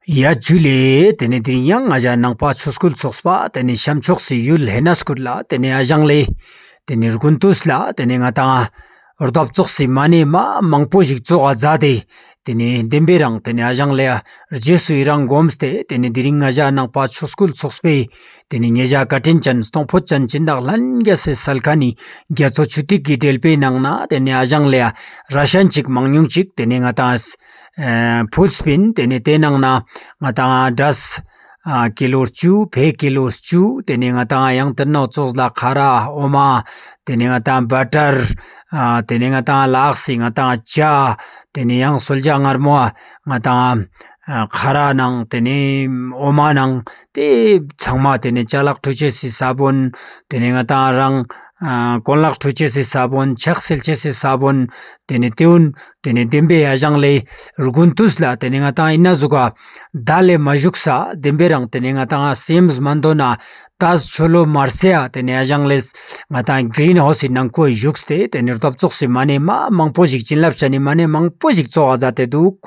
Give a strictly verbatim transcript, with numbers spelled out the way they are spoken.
ཡ་ཇུ་ལེ། ཏེ་ནེ་དེ་རིང་ཡང་ང་ཞ་ནང་པ་ཆོས་སྐུལ་ཚོགས་པ་ཏེ་ནེ་ཤམ་ཕྱོགས་སི་ཡུལ་ཧེ་ན་སྐུལ་ལ་ཏེ་ནེ་ཨ་ཞང་ལེ། ཏེ་ནེ་དགུན་དུས་ལ་ཏེ་ནེ་ང་ཏང་རྡོབ་ཙོགས་སི་མ་ནེ་མ་མང་པོ་ཞིག་ཙོགས་ཨ་ཛད་དེ། ཏེ་ནེ་དེན་པའི་རང་ཏེ་ནེ་ཨ་ཞང་ལེ་ཡ་རྗེས་སུ་ཡི་རང་སྒོམས་ཏེ་ཏེ་ནེ་དེ་རིང་ང་ཞ་ནང་པ་ཆོས་སྐུལ་ཚོགས་པའི་ཏེ་ནེ་ཉེ་ཞ་བཀའ་དྲིན་ཅན་སྟོང་ཕོད་ཅན་སྦྱིན་བདག་ལྷན་རྒྱས་སི་སལ་ཁན་ནི་རྒྱ་མཚོ་ཆུ་ཐིགས་ཀྱི་འགྲེལ་པའི་ནང་ན་ཏེ་ནེ་ཨ་ཞང་ལེ་ཡ་ར་ཤན་ཅིག་མང་ཉུང་ཅིག་ཏེ་ནེ་ང་ཏང་ཨ་ཕུད་སྤིན། ཏེ་ནེ་ཏེ་ནང་ན་ང་ཏང་ཨ་འབྲས་ཨ་ཀི་ལོ་བཅུ། ཕེ་ཀི་ལོ་བཅུ། ཏེ་ནེ་ང་ཏང་ཨ་ཡང་ཏེ་ནོ་ཙོགས་ལ་ཁ་ར་འོ་མ། ཏེ་ནེ་ང་ཏང་བ་ཊར། ཨ་ཏེ་ནེ་ང་ཏང་ལགས་སི་ང་ཏང་ཇ། ཏེ་ནེ་ཡང་གསོལ་ཇ་མངར་མོ་ང་ཏང་ཨ་ཁ་ར་ནང་ཏེ་ནེ་འོ་མ་ནང་ཏེ་ཚང་མ་ཏེ་ནེ་ཅ་ལག་འཁྲུ་ཅེས་སི་ས་བོན། ཏེ་ནེ་ང་ཏང་རང་ཨ་གོན་ལག་འཁྲུ་ཅེས་སི་ས་བོན། ཕྱག་སེལ་ཅེས་སི་ས་བོན། ཏེ་ནེ་ཏེའུན། ཏེ་ནེ་དེན་པའི་ཨ་ཞང་ལེ་དགུན་དུས་ལ་ཏེ་ནེ་ང་ཏང་ཨིན་ན་ཟུག་ག་ད་ལེ་མ་བཞུགས་ས་དེན་པའི་རང་ཏེ་ནེ་ང་ཏང་སེམས་མ་འདོད་ན་ཏ་ཆོ་ལོ་མར་སེ་ཡ་ཏེ་ནེ་ཨ་ཞང་ལེ་ང་ཏང་གྲིན་ཧའུས་སི་ནང་ཁོ་བཞུགས་ཏེ་ཏེ་ནེ་རྡོབ་ཙོགས་སི་མ་ནེ་མ་མང་པོ་ཞིག་བྱིན་རླབས་ཅན་ནི་མ་ནེ་མང་པོ་ཞིག་ཙོགས་ཨ་ཛད་དེ་དུག།